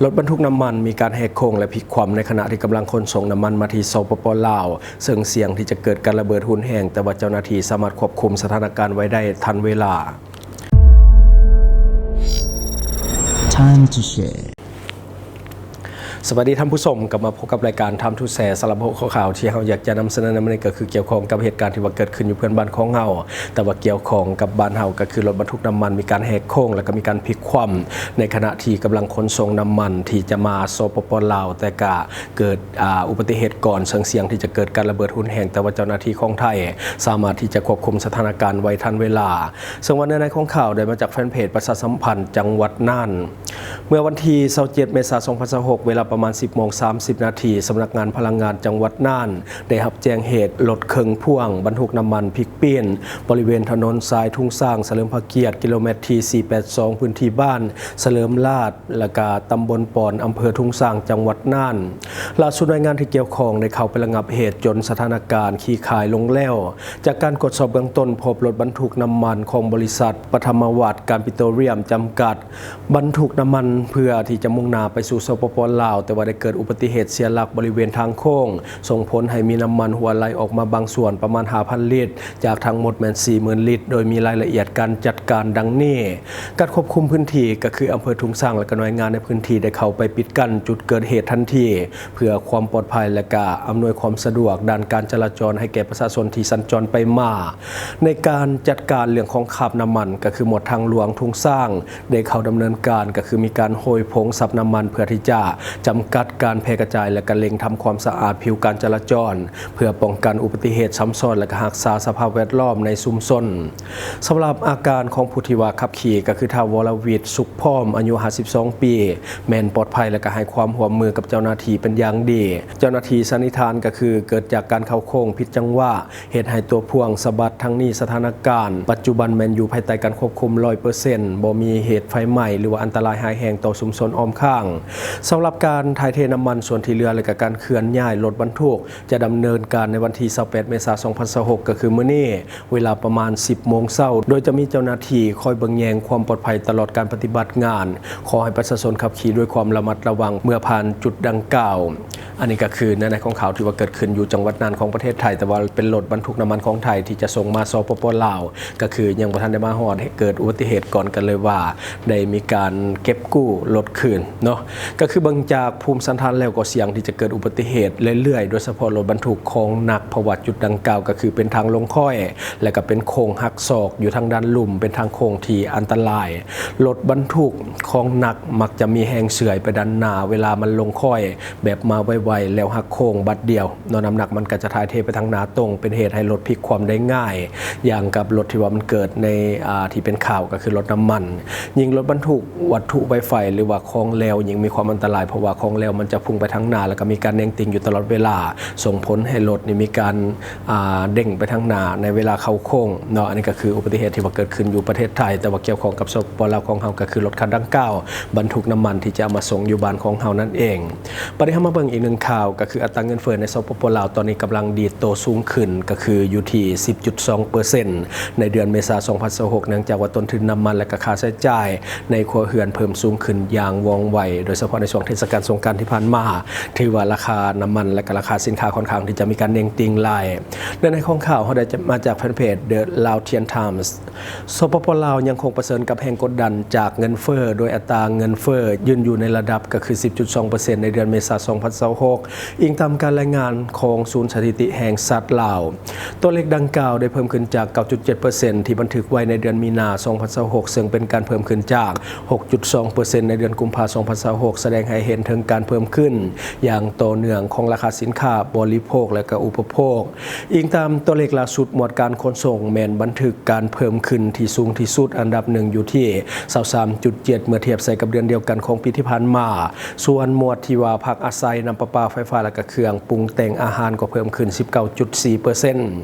ລົດບັນທຸກນ້ຳມັນມີການແຫກໂຄ້ງ ແລະ ພິກຄວ່ຳໃນຂະນະທີ່ກຳລັງຂົນສົ່ງນ້ຳມັນມາທີ່ ສປປ ລາວ, ເຊິ່ງສ່ຽງທີ່ຈະເກີດການລະເບີດຮຸນແຮງ, ແຕ່ວ່າເຈົ້າໜ້າທີ່ສາມາດຄວບຄຸມສະຖານະການໄວ້ໄດ້ທັນເວລາ. Time to share. ສະບາຍດີທ່ານຜູ້ຊົມ, ກັບມາພົບກັບລາຍການ Time to Share. ສຳລັບຫົວຂໍ້ຂ່າວທີ່ເຮົາຢາກຈະນຳສະເໜີໃນມື້ນີ້ ກໍຄືກ່ຽວຂ້ອງກັບເຫດການທີ່ວ່າເກີດຂຶ້ນຢູ່ເພື່ອນບ້ານຂອງເຮົາ, ແຕ່ວ່າກ່ຽວຂ້ອງກັບບ້ານເຮົາ ກໍຄືລົດບັນທຸກນ້ຳມັນມີການແຫກໂຄ້ງ ແລ້ວກໍມີການພິກຄວ່ຳ ໃນຂະນະທີ່ກຳລັງຂົນສົ່ງນ້ຳມັນທີ່ຈະມາ ສປປ ລາວ, ແຕ່ກະເກີດ ອາ ອຸບັດຕິເຫດກ່ອນ, ເຊິ່ງສ່ຽງທີ່ຈະເກີດການລະເບີດຮຸນແຮງ, ແຕ່ວ່າເຈົ້າໜ້າທີ່ຂອງໄທສາມາດທີ່ຈະຄວບຄຸມສະຖານະການໄວ້ທັນເວລາ. ເຊິ່ງວ່າເນື້ອໃນຂອງຂ່າວໄດ້ມາຈາກແຟນເພຈປະຊາສຳພັນຈັງຫວັດນ່ານ. ເມື່ອວັນທີຊາວເຈັດ ເມສາ ສອງພັນຊາວຫົກ ເວລາປະມານ ສິບໂມງ ສາມສິບນາທີ, ສຳນັກງານພະລັງງານຈັງຫວັດນ່ານ ໄດ້ຮັບແຈ້ງເຫດລົດເຄິ່ງພ່ວງບັນທຸກນ້ຳມັນພິກປີ້ນ ບໍລິເວນຖະໜົນສາຍທຸງຊ້າງ ສະເຫຼີມພະກຽດ ກິໂລແມັດທີ ສີ່ແປດສອງ ພື້ນທີ່ບ້ານສະເຫຼີມລາດ ແລ້ວກະຕຳບົນປອນ ອຳເພີທຸງຊ້າງ ຈັງຫວັດນ່ານ. ຫຼ້າສຸດ, ໜ່ວຍງານທີ່ກ່ຽວຂ້ອງໄດ້ເຂົ້າໄປລະງັບເຫດຈົນສະຖານະການຂີ້ຄາຍລົງແລ້ວ. ຈາກການກວດສອບເບື້ອງຕົ້ນ, ພົບລົດບັນທຸກນ້ຳມັນຂອງບໍລິສັດ ປະທຳມະວັດ ການປິໂຕຣຽມ ຈຳກັດ ບັນທຸກນ້ຳມັນເພື່ອທີ່ຈະມຸ່ງໜ້າໄປສູ່ ສປປ ລາວ, ແຕ່ວ່າໄດ້ເກີດອຸບັດຕິເຫດເສຍຫຼັກບໍລິເວນທາງໂຄ້ງ, ສົ່ງຜົນໃຫ້ມີນ້ຳມັນຮົ່ວໄຫຼອອກມາບາງສ່ວນປະມານ ຫ້າພັນລິດ ຈາກທັງໝົດແມ່ນ ສີ່ໝື່ນລິດ, ໂດຍມີລາຍລະອຽດການຈັດການດັ່ງນີ້. ການຄວບຄຸມພື້ນທີ່ກໍຄືອຳເພີທຸງຊ້າງ ແລະ ກໍໜ່ວຍງານໃນພື້ນທີ່ໄດ້ເຂົ້າໄປປິດກັ້ນຈຸດເກີດເຫດທັນທີ ເພື່ອຄວາມປອດໄພ ແລະ ກະອຳນວຍຄວາມສະດວກດ້ານການຈະລາຈອນໃຫ້ແກ່ປະຊາຊົນທີ່ສັນຈອນໄປມາ. ໃນການຈັດການເລື່ອງຂອງຄາບນ້ຳມັນ ກໍຄືໝວດທາງຫຼວງທຸງຊ້າງ ໄດ້ເຂົ້າດຳເນີນການ ກໍຄືມີການໂຮຍຜົງສັບນ້ຳມັນ ເພື່ອທີ່ຈະຈຳກັດການແຜ່ກະຈາຍ ແລະ ກະເລັ່ງທຳຄວາມສະອາດຜິວການຈະລາຈອນ ເພື່ອປ້ອງກັນອຸບັດຕິເຫດຊ້ຳຊ້ອນ ແລະ ກະຮັກສາສະພາບແວດລ້ອມໃນຊຸມຊົນ. ສຳລັບອາການຂອງຜູ້ທີ່ວ່າຂັບຂີ່ ກໍຄືທ້າວ ວໍລະວິດ ສຸກພ້ອມ ອາຍຸ ຫ້າສິບສອງປີ ແມ່ນປອດໄພ ແລະ ກະໃຫ້ຄວາມຮ່ວມມືກັບເຈົ້າໜ້າທີ່ເປັນຢ່າງດີ. ເຈົ້າໜ້າທີ່ສັນນິຖານກໍຄືເກີດຈາກການເຂົ້າໂຄ້ງຜິດຈັງຫວະ ເຮັດໃຫ້ຕົວພ່ວງສະບັດ. ທັງນີ້, ສະຖານະການປັດຈຸບັນແມ່ນຢູ່ພາຍໃຕ້ການຄວບຄຸມຮ້ອຍເປີເຊັນ, ບໍ່ມີເຫດໄຟໄໝ້ ຫຼືວ່າອັນຕະລາຍຮ້າຍແຮງຕໍ່ຊຸມຊົນອ້ອມຂ້າງ. ສຳລັບການຖ່າຍເທນ້ຳມັນສ່ວນທີ່ເຫຼືອ ແລະ ກະການເຄື່ອນຍ້າຍລົດບັນທຸກ ຈະດຳເນີນການໃນວັນທີຊາວແປດ ເມສາ ສອງພັນຊາວຫົກ ກໍຄືມື້ນີ້ ເວລາປະມານ ສິບໂມງເຊົ້າ, ໂດຍຈະມີເຈົ້າໜ້າທີ່ຄອຍເບິ່ງແຍງຄວາມປອດໄພຕະຫຼອດການປະຕິບັດງານ. ຂໍໃຫ້ປະຊາຊົນຂັບຂີ່ດ້ວຍຄວາມລະມັດລະວັງເມື່ອຜ່ານຈຸດດັ່ງກ່າວ. ອັນນີ້ກໍຄືເນື້ອໃນຂອງຂ່າວທີ່ວ່າເກີດຂຶ້ນຢູ່ຈັງຫວັດນ່ານຂອງປະເທດໄທ, ແຕ່ວ່າເປັນລົດບັນທຸກນ້ຳມັນຂອງໄທທີ່ຈະສົ່ງມາ ສປປ ລາວ, ກໍຄືຍັງບໍ່ທັນໄດ້ມາຮອດ ເກີດອຸບັດຕິເຫດກ່ອນ, ກໍເລີຍວ່າໄດ້ມີການເກັບກູ້ລົດຄືນເນາະ. ກໍຄືເບິ່ງຈາກພູມສັນຖານແລ້ວ ກໍສ່ຽງທີ່ຈະເກີດອຸບັດຕິເຫດເລື້ອຍໆ, ໂດຍສະເພາະລົດບັນທຸກຂອງໜັກ, ເພາະວ່າຈຸດດັ່ງກ່າວກໍຄືເປັນທາງລົງຄ້ອຍ ແລະ ກໍເປັນໂຄ້ງຫັກສອກຢູ່ທາງດ້ານລຸ່ມ, ເປັນທາງໂຄ້ງທີ່ອັນຕະລາຍ. ລົດບັນທຸກຂອງໜັກມັກຈະມີແຮງເຊື່ອຍໄປດ້ານໜ້າ ເວລາມັນລົງຄ້ອຍແບບມາໄວໆ ແລ້ວຫັກໂຄ້ງບັດດຽວເນາະ, ນ້ຳໜັກມັນກໍຈະຖ່າຍເທໄປທາງໜ້າຕົງ, ເປັນເຫດໃຫ້ລົດພິກຄວ່ຳໄດ້ງ່າຍ, ຢ່າງກັບລົດທີ່ວ່າມັນເກີດໃນ ອາ ທີ່ເປັນຂ່າວ ກໍຄືລົດນ້ຳມັນ. ຍິ່ງລົດບັນທຸກວັດຖຸໄວໄຟ ຫຼືວ່າຂອງແຫຼວ ຍິ່ງມີຄວາມອັນຕະລາຍ, ເພາະວ່າຂອງແຫຼວມັນຈະພຸ່ງໄປທາງໜ້າ ແລ້ວກໍມີການເໜັງຕີງຢູ່ຕະຫຼອດເວລາ, ສົ່ງຜົນໃຫ້ລົດນີ້ມີການ ອ່າ ເດັ່ງໄປທາງໜ້າໃນເວລາເຂົ້າໂຄ້ງເນາະ. ອັນນີ້ກໍຄືອຸບັດຕິເຫດທີ່ວ່າເກີດຂຶ້ນຢູ່ປະເທດໄທ, ແຕ່ວ່າກ່ຽວຂ້ອງກັບ ສປປ ລາວຂອງເຮົາ ກໍຄືລົດຄັນດັ່ງກ່າວ ບັນທຸກນ້ຳມັນທີ່ຈະເອົາມາສົ່ງຢູ່ບ້ານຂອງເຮົານັ້ນເອງ. ບັດນີ້ເຮົາມາເບິ່ງອີກໜຶ່ງຂ່າວ, ກໍຄືອັດຕາເງິນເຟີ້ໃນ ສປປ ລາວ ຕອນນີ້ກຳລັງດີດໂຕສູງຂຶ້ນ, ກໍຄືຢູ່ທີ່ ສິບຈຸດສອງເປີເຊັນ ໃນເດືອນເມສາ ສອງພັນຊາວຫົກ ເນື່ອງຈາກວ່າຕົ້ນທຶນນ້ຳມັນ ແລະ ກໍຄ່າໃຊ້ຈ່າຍໃນຄົວເຮືອນເພີ່ມສູງຂຶ້ນຢ່າງວ່ອງໄວ, ໂດຍສະເພາະໃນຊ່ວງເທດສະການສົງການທີ່ຜ່ານມາ, ຖືວ່າລາຄານ້ຳມັນ ແລະ ກໍລາຄາສິນຄ້າຂ້ອນຂ້າງທີ່ຈະມີການເໜັງຕີງຫຼາຍ. ເນື້ອໃນຂອງຂ່າວເຮົາໄດ້ມາຈາກແຟນເພຈ The Laotian Times. ສປປ ລາວ ຍັງຄົງປະເຊີນກັບແຮງກົດດັນຈາກເງິນເຟີ້, ໂດຍອັດຕາເງິນເຟີ້ຢືນຢູ່ໃນລະດັບ ກໍຄື ສິບຈຸດສອງເປີເຊັນ ໃນເດືອນເມສາ ສອງພັນຊາວຫົກ, ອີງຕາມການລາຍງານຂອງສູນສະຖິຕິແຫ່ງຊາດລາວ. ຕົວເລກດັ່ງກ່າວໄດ້ເພີ່ມຂຶ້ນຈາກ ເກົ້າຈຸດເຈັດເປີເຊັນ ທີ່ບັນທຶກໄວ້ໃນເດືອນມີນາ ສອງພັນຊາວຫົກ ເຊິ່ງເປັນການເພີ່ມຂຶ້ນຈາກ ຫົກຈຸດສອງເປີເຊັນ ໃນເດືອນກຸມພາ ສອງພັນຊາວຫົກ ສະແດງໃຫ້ເຫັນເຖິງການເພີ່ມຂຶ້ນຢ່າງຕໍ່ເນື່ອງຂອງລາຄາສິນຄ້າບໍລິໂພກ ແລະ ກໍອຸປະໂພກ. ອີງຕາມຕົວເລກລ່າສຸດ, ໝວດການຂົນສົ່ງແມ່ນບັນທຶກການເພີ່ມຂຶ້ນທີ່ສູງທີ່ສຸດອັນດັບໜຶ່ງ ຢູ່ທີ່ ຊາວສາມຈຸດເຈັດ ເມື່ອທຽບໃສ່ກັບເດືອນດຽວກັນຂອງປີທີ່ຜ່ານມາ. ສ່ວນໝວດທີ່ວ່າພັກອາໄສ, ນຳປະ ປາໄຟຟ້າ ແລະ ກະເຄື່ອງປຸງແຕ່ງອາຫານກໍເພີ່ມຂຶ້ນສິບເກົ້າຈຸດສີ່ເປີເຊັນ.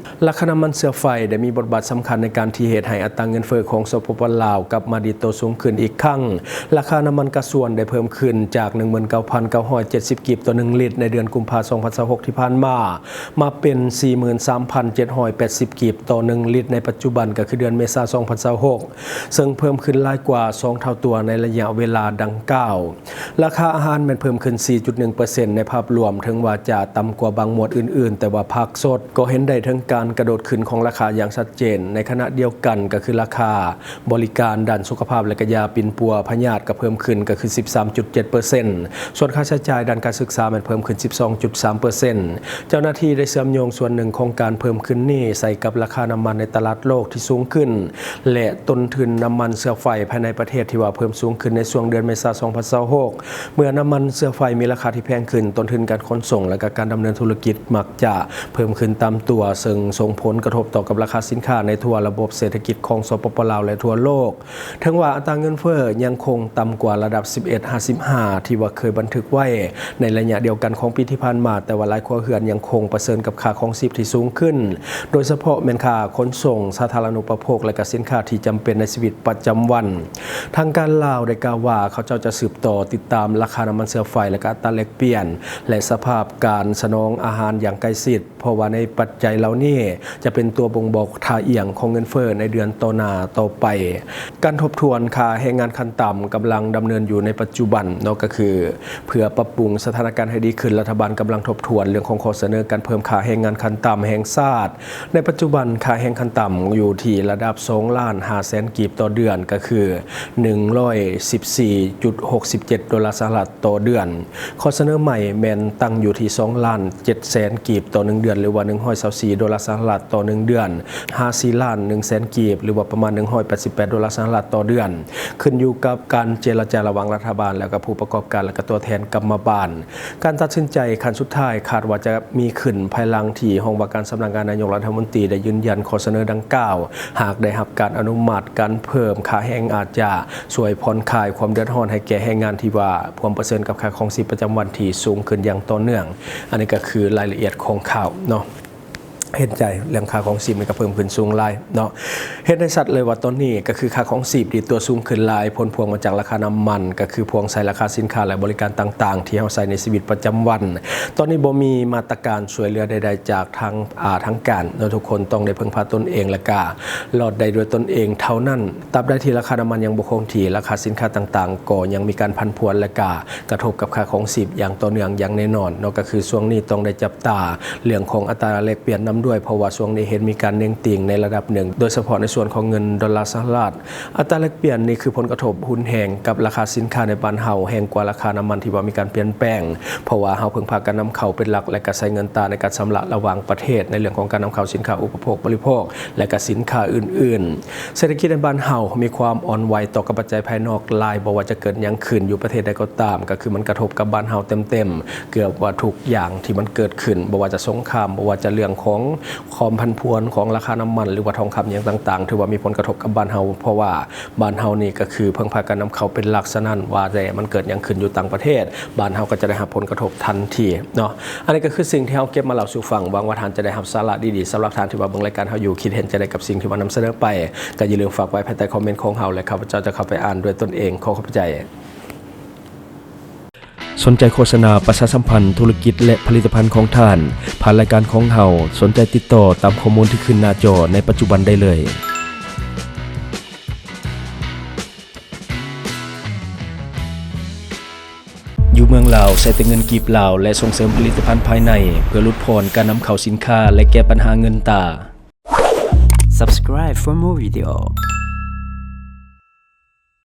ລາຄານ້ຳມັນເຊື້ອໄຟໄດ້ມີບົດບາດສຳຄັນໃນການທີ່ເຮັດໃຫ້ອັດຕາເງິນເຟີ້ຂອງ ສປປ ລາວ ກັບມາດີດໂຕສູງຂຶ້ນອີກຄັ້ງ. ລາຄານ້ຳມັນກາຊວນໄດ້ເພີ່ມຂຶ້ນຈາກໜຶ່ງໝື່ນເກົ້າພັນເກົ້າຮ້ອຍເຈັດສິບກີບຕໍ່ໜຶ່ງລິດໃນເດືອນກຸມພາ ສອງພັນຊາວຫົກທີ່ຜ່ານມາ ມາເປັນສີ່ໝື່ນສາມພັນເຈັດຮ້ອຍແປດສິບກີບຕໍ່ໜຶ່ງລິດໃນປັດຈຸບັນ ກໍຄືເດືອນເມສາ ສອງພັນຊາວຫົກ ເຊິ່ງເພີ່ມຂຶ້ນຫຼາຍກວ່າສອງເທົ່າຕົວໃນໄລຍະເວລາດັ່ງກ່າວ. ລາຄາອາຫານແມ່ນເພີ່ມຂຶ້ນສີ່ຈຸດໜຶ່ງເປີເຊັນໃນພາບລວມ, ເຖິງວ່າຈະຕ່ຳກວ່າບາງໝວດອື່ນໆ, ແຕ່ວ່າຜັກສົດກໍເຫັນໄດ້ເຖິງການກະໂດດຂຶ້ນຂອງລາຄາຢ່າງຊັດເຈນ. ໃນຂະນະດຽວກັນກໍຄືລາຄາບໍລິການດ້ານສຸຂະພາບ ແລະ ກະຢາປິ່ນປົວພະຍາດກໍເພີ່ມຂຶ້ນກໍຄືສິບສາມຈຸດເຈັດເປີເຊັນ. ສ່ວນຄ່າໃຊ້ຈ່າຍດ້ານການສຶກສາແມ່ນເພີ່ມຂຶ້ນສິບສອງຈຸດສາມເປີເຊັນ. ເຈົ້າໜ້າທີ່ໄດ້ເຊື່ອມໂຍງສ່ວນໜຶ່ງຂອງການເພີ່ມຂຶ້ນນີ້ໃສ່ກັບລາຄານ້ຳມັນໃນຕະຫຼາດໂລກທີ່ສູງຂຶ້ນ ແລະ ຕົ້ນທຶນນ້ຳມັນເຊື້ອໄຟພາຍໃນປະເທດທີ່ວ່າເພີ່ມສູງຂຶ້ນໃນຊ່ວງເດືອນເມສາ ສອງພັນຊາວຫົກ. ເມື່ອນ້ຳມັນເຊື້ອໄຟມີລາຄາທີ່ແພງຂຶ້ນ, ຕົ້ນທຶນການຂົນສົ່ງ ແລະ ກະການດຳເນີນທຸລະກິດມັກຈະເພີ່ມຂຶ້ນຕາມຕົວ, ເຊິ່ງສົ່ງຜົນກະທົບຕໍ່ກັບລາຄາສິນຄ້າໃນທົ່ວລະບົບເສດຖະກິດຂອງ ສປປ ລາວ ແລະ ທົ່ວໂລກ. ເຖິງວ່າອັດຕາເງິນເຟີ້ຍັງຄົງຕ່ຳກວ່າລະດັບສິບເອັດຫາສິບຫ້າ ທີ່ວ່າເຄີຍບັນທຶກໄວ້ໃນໄລຍະດຽວກັນຂອງປີທີ່ຜ່ານມາ, ແຕ່ວ່າຫຼາຍຄົວເຮືອນຍັງຄົງປະເຊີນກັບຄ່າຄອງຊີບທີ່ສູງຂຶ້ນ, ໂດຍສະເພາະແມ່ນຄ່າຂົນສົ່ງ, ສາທາລະນຸປະໂພກ ແລະ ກະສິນຄ້າທີ່ຈຳເປັນໃນຊີວິດປະຈຳວັນ. ທາງການລາວໄດ້ກ່າວວ່າ ເຂົາເຈົ້າຈະສືບຕໍ່ຕິດຕາມລາຄານ້ຳມັນເຊື້ອໄຟ ແລະ ກະອັດຕາແລກປ່ຽນ ແລະ ສະພາບການສະໜອງອາຫານຢ່າງໃກ້ຊິດ, ເພາະວ່າໃນປັດໄຈເຫຼົ່ານີ້ຈະເປັນຕົວບົ່ງບອກທ່າອ່ຽງຂອງເງິນເຟີ້ໃນເດືອນຕໍ່ໜ້າຕໍ່ໄປ. ການທົບທວນຄ່າແຮງງານຂັ້ນຕ່ຳກຳລັງດຳເນີນຢູ່ໃນປັດຈຸບັນເນາະ, ກໍຄືເພື່ອປັບປຸງສະຖານະການໃຫ້ດີຂຶ້ນ, ລັດຖະບານກຳລັງທົບທວນເລື່ອງຂອງຂໍ້ສະເໜີການເພີ່ມຄ່າແຮງງານຂັ້ນຕ່ຳແຫ່ງຊາດ. ໃນປັດຈຸບັນ, ຄ່າແຮງຂັ້ນຕ່ຳຢູ່ທີ່ລະດັບສອງລ້ານຫ້າແສນກີບຕໍ່ເດືອນ, ກໍຄືໜຶ່ງຮ້ອຍສິບສີ່ຈຸດຫົກສິບເຈັດໂດລາສະຫະລັດຕໍ່ເດືອນ. ຂໍ້ສະເໜີໃໝ່ແມ່ນຕັ້ງຢູ່ທີ່ສອງລ້ານເຈັດແສນກີບຕໍ່ໜຶ່ງເດືອນ ຫຼືວ່າໜຶ່ງຮ້ອຍຊາວສີ່ໂດລາສະຫະລັດຕໍ່ໜຶ່ງເດືອນ, ຫາສີ່ລ້ານໜຶ່ງແສນກີບ ຫຼືວ່າປະມານໜຶ່ງຮ້ອຍແປດສິບແປດໂດລາສະຫະລັດຕໍ່ເດືອນ, ຂຶ້ນຢູ່ກັບການເຈລະຈາລະຫວ່າງລັດຖະບານ ແລ້ວກໍຜູ້ປະກອບການ ແລ້ວກໍຕົວແທນກຳມະບານ. ການຕັດສິນໃຈຂັ້ນສຸດທ້າຍຄາດວ່າຈະມີຂຶ້ນພາຍຫຼັງທີ່ຫ້ອງວ່າການສຳນັກງານນາຍົກລັດຖະມົນຕີໄດ້ຢືນຢັນຂໍ້ສະເໜີດັ່ງກ່າວ. ຫາກໄດ້ຮັບການອະນຸມັດ, ການເພີ່ມຄ່າແຮງອາດຈະຊ່ວຍຜ່ອນຄາຍຄວາມເດືອດຮ້ອນໃຫ້ແກ່ແຮງງານທີ່ວ່າພວມປະເຊີນກັບຄ່າຄອງຊີບປະຈຳວັນທີ່ສູງຂຶ້ນຢ່າງຕໍ່ເນື່ອງ. ອັນນີ້ກໍຄືລາຍລະອຽດຂອງຂ່າວເນາະ. ເຫັນໃຈເລື່ອງຄ່າຄອງຊີບນີ້ກໍເພີ່ມຂຶ້ນສູງຫຼາຍເນາະ. ເຫັນໄດ້ຊັດເລີຍວ່າຕອນນີ້ກໍຄືຄ່າຄອງຊີບດີດຕົວສູງຂຶ້ນຫຼາຍ, ຜົນພວງມາຈາກລາຄານ້ຳມັນ, ກໍຄືພວງໃສ່ລາຄາສິນຄ້າ ແລະ ບໍລິການຕ່າງໆ ທີ່ເຮົາໃຊ້ໃນຊີວິດປະຈຳວັນ. ຕອນນີ້ບໍ່ມີມາດຕະການຊ່ວຍເຫຼືອໃດໆຈາກທາງ ອາ ທາງການເນາະ, ທຸກຄົນຕ້ອງໄດ້ເພິ່ງພາຕົນເອງ ແລະ ກະລອດໄດ້ດ້ວຍຕົນເອງເທົ່ານັ້ນ. ຕາບໃດທີ່ລາຄານ້ຳມັນຍັງບໍ່ຄົງທີ່, ລາຄາສິນຄ້າຕ່າງໆກໍຍັງມີການຜັນຜວນ ແລະ ກະກະທົບກັບຄ່າຄອງຊີບຢ່າງຕໍ່ເນື່ອງຢ່າງແນ່ນອນເນາະ, ກໍຄືຊ່ວງນີ້ຕ້ອງໄດ້ຈັບຕາເລື່ອງຂອງອັດຕາແລກປ່ຽນນຳດ້ວຍ, ເພາະວ່າຊ່ວງນີ້ເຫັນມີການເໜັງຕີງໃນລະດັບໜຶ່ງ, ໂດຍສະເພາະໃນສ່ວນຂອງເງິນໂດລາສະຫະລັດ. ອັດຕາແລກປ່ຽນນີ້ຄືຜົນກະທົບຮຸນແຮງກັບລາຄາສິນຄ້າໃນບ້ານເຮົາ, ແຮງກວ່າລາຄານ້ຳມັນທີ່ວ່າມີການປ່ຽນແປງ, ເພາະວ່າເຮົາເພິ່ງພາການນຳເຂົ້າເປັນຫຼັກ ແລະ ກະໃຊ້ເງິນຕາໃນການຊຳລະລະຫວ່າງປະເທດ ໃນເລື່ອງຂອງການນຳເຂົ້າສິນຄ້າອຸປະໂພກບໍລິໂພກ ແລະ ກະສິນຄ້າອື່ນໆ. ເສດຖະກິດໃນບ້ານເຮົາມີຄວາມອ່ອນໄຫວຕໍ່ກັບປັດໄຈພາຍນອກຫຼາຍ, ບໍ່ວ່າຈະເກີດຫຍັງຂຶ້ນຢູ່ປະເທດໃດກໍຕາມ, ກໍຄືມັນກະທົບກັບບ້ານເຮົາເຕັມໆ ເກືອບວ່າທຸກຢ່າງທີ່ມັນເກີດຂຶ້ນ, ບໍ່ວ່າຈະສົງຄາມ, ບໍ່ວ່າຈະເລື່ອງຂອງຄວາມຜັນຜວນຂອງລາຄານ້ຳມັນ ຫຼືວ່າທອງຄຳຫຍັງຕ່າງໆ, ຖືວ່າມີຜົນກະທົບກັບບ້ານເຮົາ, ເພາະວ່າ ບ້ານເຮົານີ້ກໍຄືເພິ່ງພາການນຳເຂົ້າເປັນຫຼັກ, ສະນັ້ນວ່າແຕ່ມັນເກີດຫຍັງຂຶ້ນຢູ່ຕ່າງປະເທດ, ບ້ານເຮົາກໍຈະໄດ້ຮັບຜົນກະທົບທັນທີເນາະ. ອັນນີ້ກໍຄືສິ່ງທີ່ເຮົາເກັບມາເລົ່າສູ່ຟັງ, ຫວັງວ່າທ່ານຈະໄດ້ຮັບສາລະດີໆ. ສຳລັບທ່ານທີ່ວ່າເບິ່ງລາຍການເຮົາຢູ່, ຄິດເຫັນຈັ່ງໃດກັບສິ່ງທີ່ວ່ານຳສະເໜີໄປ, ກໍຢ່າລືມຝາກໄວ້ພາຍໃຕ້ຄອມເມັນຂອງເຮົາ ແລະ ຂ້າພະເຈົ້າຈະເຂົ້າໄປອ່ານດ້ວຍຕົນເອງ. ຂໍຂອບໃຈ. ສົນໃຈໂຄສະນາປະຊາສຳພັນທຸລະກິດ ແລະ ຜະລິດຕະພັນຂອງທ່ານ ຜ່ານລາຍການຂອງເຮົາ, ສົນໃຈຕິດຕໍ່ຕາມຂໍ້ມູນທີ່ຂຶ້ນໜ້າຈໍໃນປັດຈຸບັນໄດ້ເລີຍ. ຢູ່ເມືອງລາວ ໃຊ້ແຕ່ເງິນກີບລາວ ແລະ ສົ່ງເສີມຜະລິດຕະພັນພາຍໃນ ເພື່ອຫຼຸດຜ່ອນການນຳເຂົ້າສິນຄ້າ ແລະ ແກ້ບັນຫາເງິນຕາ. Subscribe for more video.